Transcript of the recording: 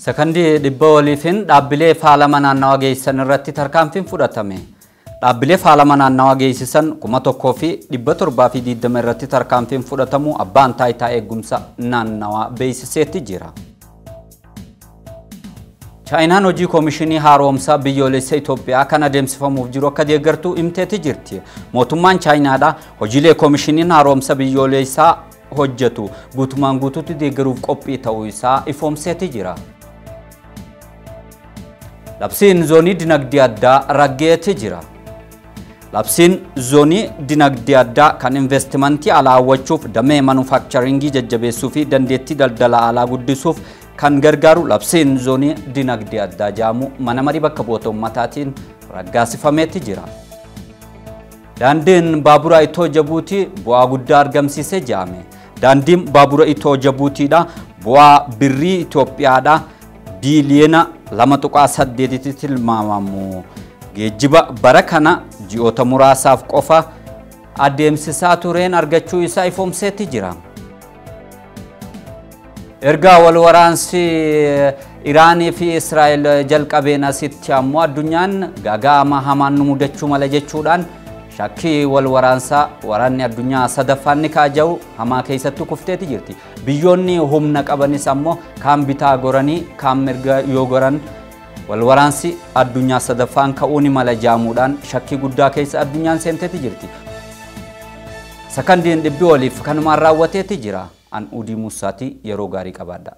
Sakandii dhibba waliifin dhaabbilee faalama naannawaa geessisan irratti tarkaanfiin fudhatame. Dhaabbilee faalama naannawaa geessisan 1720 irratti tarkaanfiin fudhatamu abbaan taayitaa eegumsa naannawaa beeksiseetti jira. Chaayinaan hojii koomishinii haaromsaa biyyoolessa Itoophiyaa kan adeemsifamuuf jiru akka deeggartu himteeti jirti. Mootummaan Chaayinaadha hojiilee koomishiniin haaromsa biyyoolessaa hojjetu guutumaan guutuutti deeggaruuf qophii ta'uu isaa ifoomseeti jira. Labsiin zoonii dinagdee addaa raggeeti jira. Labsiin zoonii dinagdee addaa kan investimentii alaa hawwachuuf damee manufaakcharingii jajjabeessuu fi dandeettii daldala alaa guddisuuf kan gargaaru labsiin zoonii dinagdee addaa jedhamu mana marii bakka bu'oota uummataatiin raggaasifameeti jira. Daandiin baabura Itoo Jabuutii bu'aa guddaa argamsiisee jedhame. Daandiin baabura Itoo Jabuutiidha bu'aa birrii Itoophiyaadha biiliyoona 2.8 tilmaamamu. Geejjiba bara kana ji'oota muraasaaf qofa adeemsisaa tureen argachuu isaa ifoomseeti jira. Erga wal waraansi Iraanii fi Israa'el jalqabeen asitti ammoo addunyaan gaaga'ama hamaan nu mudachuu mala jechuudhaan shakkii wal waraansaa waraanni addunyaa sadaffaan ni kaaja'u hamaa keessatti kufteeti jirti. Biyyoonni humna qabanis ammoo kaan bitaa goranii kaan mirga yoo goran wal waraansi addunyaa sadaffaan ka'uu ni mala jaamuudhaan shakkii guddaa keessa addunyaan seenteeti jirti. Sakandiin dhibbi waliif kanumaan raawwateeti jira. An Udii Musaatii yeroo gaarii qabaadha.